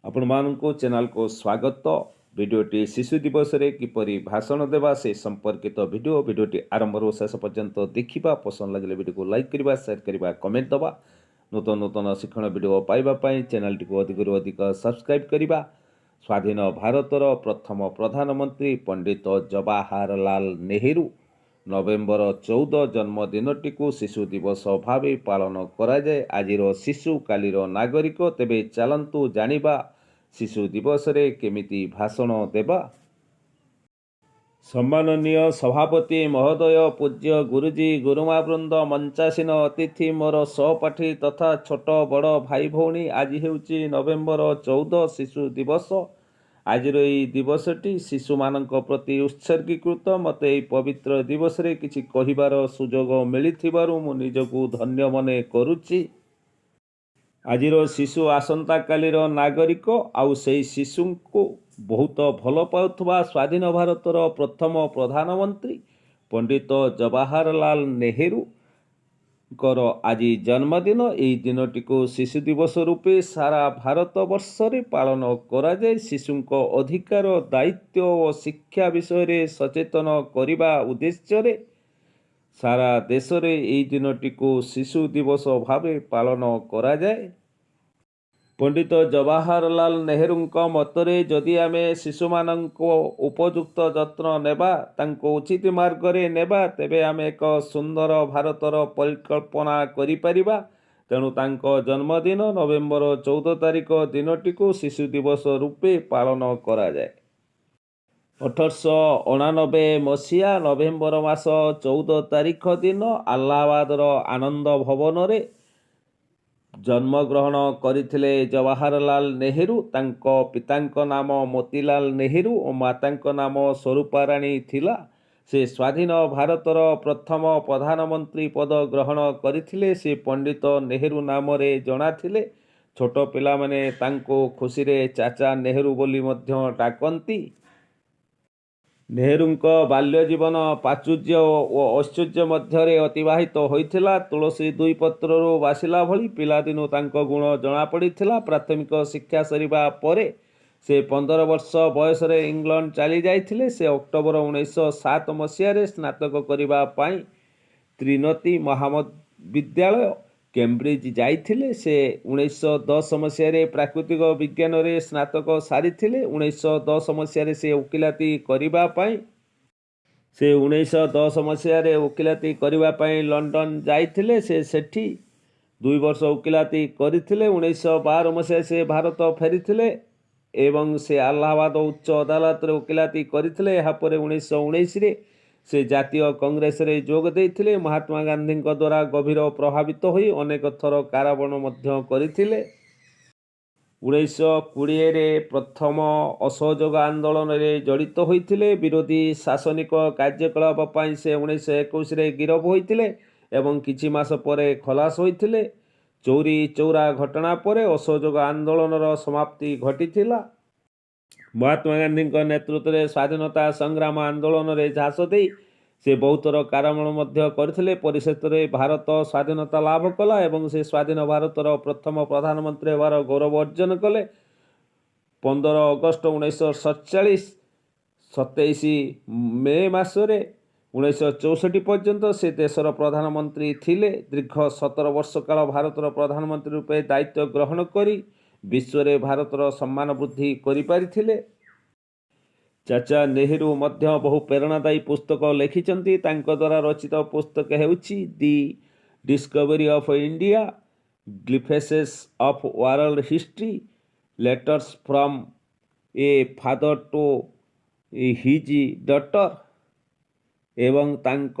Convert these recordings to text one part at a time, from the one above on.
ଆପଣମାନଙ୍କୁ ଚ୍ୟାନେଲକୁ ସ୍ୱାଗତ। ଭିଡ଼ିଓଟି ଶିଶୁ ଦିବସରେ କିପରି ଭାଷଣ ଦେବା, ସେ ସମ୍ପର୍କିତ ଭିଡ଼ିଓ। ଭିଡ଼ିଓଟି ଆରମ୍ଭରୁ ଶେଷ ପର୍ଯ୍ୟନ୍ତ ଦେଖିବା। ପସନ୍ଦ ଲାଗିଲେ ଭିଡ଼ିଓକୁ ଲାଇକ୍ କରିବା, ସେୟାର କରିବା, କମେଣ୍ଟ ଦେବା। ନୂତନ ନୂତନ ଶିକ୍ଷଣ ଭିଡ଼ିଓ ପାଇବା ପାଇଁ ଚ୍ୟାନେଲଟିକୁ ଅଧିକରୁ ଅଧିକ ସବସ୍କ୍ରାଇବ୍ କରିବା। ସ୍ୱାଧୀନ ଭାରତର ପ୍ରଥମ ପ୍ରଧାନମନ୍ତ୍ରୀ ପଣ୍ଡିତ ଜବାହରଲାଲ ନେହେରୁ ନଭେମ୍ବର 14 ଜନ୍ମଦିନଟିକୁ ଶିଶୁ ଦିବସ ଭାବେ ପାଳନ କରାଯାଏ। ଆଜିର ଶିଶୁ କାଲିର ନାଗରିକ। ତେବେ ଚାଲନ୍ତୁ ଜାଣିବା, ଶିଶୁ ଦିବସରେ କେମିତି ଭାଷଣ ଦେବା। ସମ୍ମାନନୀୟ ସଭାପତି ମହୋଦୟ, ପୂଜ୍ୟ ଗୁରୁଜୀ, ଗୁରୁମା ବୃନ୍ଦ, ମଞ୍ଚାସୀନ ଅତିଥି, ମୋର ସହପାଠୀ ତଥା ଛୋଟ ବଡ଼ ଭାଇ ଭଉଣୀ, ଆଜି ହେଉଛି ନଭେମ୍ବର 14, ଶିଶୁ ଦିବସ। ଆଜିର ଏଇ ଦିବସଟି ଶିଶୁମାନଙ୍କ ପ୍ରତି ଉତ୍ସର୍ଗୀକୃତ। ମୋତେ ଏହି ପବିତ୍ର ଦିବସରେ କିଛି କହିବାର ସୁଯୋଗ ମିଳିଥିବାରୁ ମୁଁ ନିଜକୁ ଧନ୍ୟ ମନେ କରୁଛି। ଆଜିର ଶିଶୁ ଆସନ୍ତାକାଲିର ନାଗରିକ। ଆଉ ସେଇ ଶିଶୁଙ୍କୁ ବହୁତ ଭଲ ପାଉଥିବା ସ୍ୱାଧୀନ ଭାରତର ପ୍ରଥମ ପ୍ରଧାନମନ୍ତ୍ରୀ ପଣ୍ଡିତ ଜବାହରଲାଲ ନେହେରୁଙ୍କର ଆଜି ଜନ୍ମଦିନ। ଏହି ଦିନଟିକୁ ଶିଶୁ ଦିବସ ରୂପେ ସାରା ଭାରତ ବର୍ଷରେ ପାଳନ କରାଯାଏ। ଶିଶୁଙ୍କ ଅଧିକାର, ଦାୟିତ୍ୱ ଓ ଶିକ୍ଷା ବିଷୟରେ ସଚେତନ କରିବା ଉଦ୍ଦେଶ୍ୟରେ ସାରା ଦେଶରେ ଏହି ଦିନଟିକୁ ଶିଶୁ ଦିବସ ଭାବେ ପାଳନ କରାଯାଏ। ପଣ୍ଡିତ ଜବାହରଲାଲ ନେହେରୁଙ୍କ ମତରେ ଯଦି ଆମେ ଶିଶୁମାନଙ୍କ ଉପଯୁକ୍ତ ଯତ୍ନ ନେବା, ତାଙ୍କୁ ଉଚିତ ମାର୍ଗରେ ନେବା, ତେବେ ଆମେ ଏକ ସୁନ୍ଦର ଭାରତର ପରିକଳ୍ପନା କରିପାରିବା। ତେଣୁ ତାଙ୍କ ଜନ୍ମଦିନ ନଭେମ୍ବର 14 ତାରିଖ ଦିନଟିକୁ ଶିଶୁ ଦିବସ ରୂପେ ପାଳନ କରାଯାଏ। 1889 ମସିହା ନଭେମ୍ବର ମାସ 14 ତାରିଖ ଦିନ ଆହ୍ଲାବାଦର ଆନନ୍ଦ ଭବନରେ ଜନ୍ମଗ୍ରହଣ କରିଥିଲେ ଜବାହରଲାଲ ନେହେରୁ। ତାଙ୍କ ପିତାଙ୍କ ନାମ ମୋତିଲାଲ ନେହେରୁ ଓ ମାତାଙ୍କ ନାମ ସ୍ୱରୂପାରାଣୀ ଥିଲା। ସେ ସ୍ୱାଧୀନ ଭାରତର ପ୍ରଥମ ପ୍ରଧାନମନ୍ତ୍ରୀ ପଦ ଗ୍ରହଣ କରିଥିଲେ। ସେ ପଣ୍ଡିତ ନେହେରୁ ନାମରେ ଜଣାଥିଲେ। ଛୋଟ ପିଲାମାନେ ତାଙ୍କୁ ଖୁସିରେ ଚାଚା ନେହେରୁ ବୋଲି ମଧ୍ୟ ଡାକନ୍ତି। ନେହେରୁଙ୍କ ବାଲ୍ୟ ଜୀବନ ପ୍ରାଚୁର୍ଯ୍ୟ ଓ ଐଶ୍ୱର୍ଯ୍ୟ ମଧ୍ୟରେ ଅତିବାହିତ ହୋଇଥିଲା। ତୁଳସୀ ଦୁଇ ପତ୍ରରୁ ବାସିଲା ଭଳି ପିଲାଦିନୁ ତାଙ୍କ ଗୁଣ ଜଣାପଡ଼ିଥିଲା। ପ୍ରାଥମିକ ଶିକ୍ଷା ସରିବା ପରେ ସେ 15 ବର୍ଷ ବୟସରେ ଇଂଲଣ୍ଡ ଚାଲି ଯାଇଥିଲେ। ସେ ଅକ୍ଟୋବର 1907 ମସିହାରେ ସ୍ନାତକ କରିବା ପାଇଁ ତ୍ରିନିଟି ମହାବିଦ୍ୟାଳୟ, କେମ୍ବ୍ରିଜ ଯାଇଥିଲେ। ସେ 1910 ମସିହାରେ ପ୍ରାକୃତିକ ବିଜ୍ଞାନରେ ସ୍ନାତକ ସାରିଥିଲେ। 1910 ମସିହାରେ ସେ ଓକିଲାତି କରିବା ପାଇଁ ସେ 1910 ମସିହାରେ ଓକିଲାତି କରିବା ପାଇଁ ଲଣ୍ଡନ ଯାଇଥିଲେ। ସେ ସେଠି 2 ବର୍ଷ ଓକିଲାତି କରିଥିଲେ। 1912 ମସିହାରେ ସେ ଭାରତ ଫେରିଥିଲେ ଏବଂ ସେ ଆହ୍ଲାବାଦ ଉଚ୍ଚ ଅଦାଲତରେ ଓକିଲାତି କରିଥିଲେ। ଏହାପରେ 1919ରେ ସେ ଜାତୀୟ କଂଗ୍ରେସରେ ଯୋଗ ଦେଇଥିଲେ। ମହାତ୍ମା ଗାନ୍ଧୀଙ୍କ ଦ୍ୱାରା ଗଭୀର ପ୍ରଭାବିତ ହୋଇ ଅନେକ ଥର କାରାବରଣ ମଧ୍ୟ କରିଥିଲେ। 1920ରେ ପ୍ରଥମ ଅସହଯୋଗ ଆନ୍ଦୋଳନରେ ଜଡ଼ିତ ହୋଇଥିଲେ। ବିରୋଧୀ ଶାସନିକ କାର୍ଯ୍ୟକଳାପ ପାଇଁ ସେ 1921ରେ ଗିରଫ ହୋଇଥିଲେ ଏବଂ କିଛି ମାସ ପରେ ଖଲାସ ହୋଇଥିଲେ। ଚୌରି ଚୌରା ଘଟଣା ପରେ ଅସହଯୋଗ ଆନ୍ଦୋଳନର ସମାପ୍ତି ଘଟିଥିଲା। ମହାତ୍ମା ଗାନ୍ଧୀଙ୍କ ନେତୃତ୍ୱରେ ସ୍ୱାଧୀନତା ସଂଗ୍ରାମ ଆନ୍ଦୋଳନରେ ଝାସ ଦେଇ ସେ ବହୁଥର କାରାବରଣ ମଧ୍ୟ କରିଥିଲେ। ପରିଶେଷରେ ଭାରତ ସ୍ୱାଧୀନତା ଲାଭ କଲା ଏବଂ ସେ ସ୍ୱାଧୀନ ଭାରତର ପ୍ରଥମ ପ୍ରଧାନମନ୍ତ୍ରୀ ହେବାର ଗୌରବ ଅର୍ଜନ କଲେ। 15 ଅଗଷ୍ଟ 1947, 27 ମେ ମାସରେ 1964 ପର୍ଯ୍ୟନ୍ତ ସେ ଦେଶର ପ୍ରଧାନମନ୍ତ୍ରୀ ଥିଲେ। ଦୀର୍ଘ 17 ବର୍ଷ କାଳ ଭାରତର ପ୍ରଧାନମନ୍ତ୍ରୀ ରୂପେ ଦାୟିତ୍ୱ ଗ୍ରହଣ କରି ବିଶ୍ୱରେ ଭାରତର ସମ୍ମାନ ବୃଦ୍ଧି କରିପାରିଥିଲେ। ଚାଚା ନେହେରୁ ମଧ୍ୟ ବହୁ ପ୍ରେରଣାଦାୟୀ ପୁସ୍ତକ ଲେଖିଛନ୍ତି। ତାଙ୍କ ଦ୍ୱାରା ରଚିତ ପୁସ୍ତକ ହେଉଛି The Discovery of India, Glimpses of World History, Letters from a Father to His Daughter ଏବଂ ତାଙ୍କ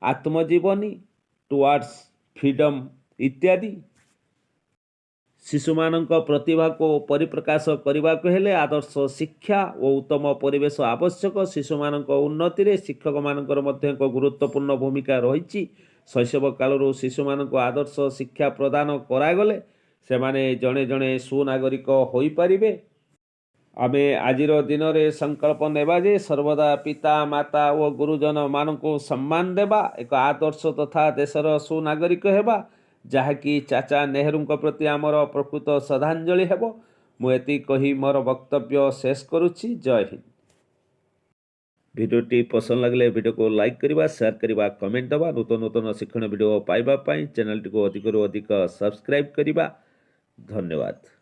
ଆତ୍ମଜୀବନୀ ଟୁୱାର୍ଡ଼ସ୍ ଫ୍ରିଡ଼ମ୍ ଇତ୍ୟାଦି। ଶିଶୁମାନଙ୍କ ପ୍ରତିଭାକୁ ପରିପ୍ରକାଶ କରିବାକୁ ହେଲେ ଆଦର୍ଶ ଶିକ୍ଷା ଓ ଉତ୍ତମ ପରିବେଶ ଆବଶ୍ୟକ। ଶିଶୁମାନଙ୍କ ଉନ୍ନତିରେ ଶିକ୍ଷକମାନଙ୍କର ମଧ୍ୟ ଏକ ଗୁରୁତ୍ୱପୂର୍ଣ୍ଣ ଭୂମିକା ରହିଛି। ଶୈଶବ କାଳରୁ ଶିଶୁମାନଙ୍କୁ ଆଦର୍ଶ ଶିକ୍ଷା ପ୍ରଦାନ କରାଗଲେ ସେମାନେ ଜଣେ ଜଣେ ସୁନାଗରିକ ହୋଇପାରିବେ। ଆମେ ଆଜିର ଦିନରେ ସଂକଳ୍ପ ନେବା ଯେ ସର୍ବଦା ପିତା, ମାତା ଓ ଗୁରୁଜନମାନଙ୍କୁ ସମ୍ମାନ ଦେବା, ଏକ ଆଦର୍ଶ ତଥା ଦେଶର ସୁନାଗରିକ ହେବା, ଯାହାକି ଚାଚା ନେହେରୁଙ୍କ ପ୍ରତି ଆମର ପ୍ରକୃତ ଶ୍ରଦ୍ଧାଞ୍ଜଳି ହେବ। ମୁଁ ଏତିକି କହି ମୋର ବକ୍ତବ୍ୟ ଶେଷ କରୁଛି। ଜୟ ହିନ୍ଦ। ଭିଡ଼ିଓଟି ପସନ୍ଦ ଲାଗିଲେ ଭିଡ଼ିଓକୁ ଲାଇକ୍ କରିବା, ସେୟାର କରିବା, କମେଣ୍ଟ ଦେବା। ନୂତନ ନୂତନ ଶିକ୍ଷଣ ଭିଡ଼ିଓ ପାଇବା ପାଇଁ ଚ୍ୟାନେଲଟିକୁ ଅଧିକରୁ ଅଧିକ ସବସ୍କ୍ରାଇବ୍ କରିବା। ଧନ୍ୟବାଦ।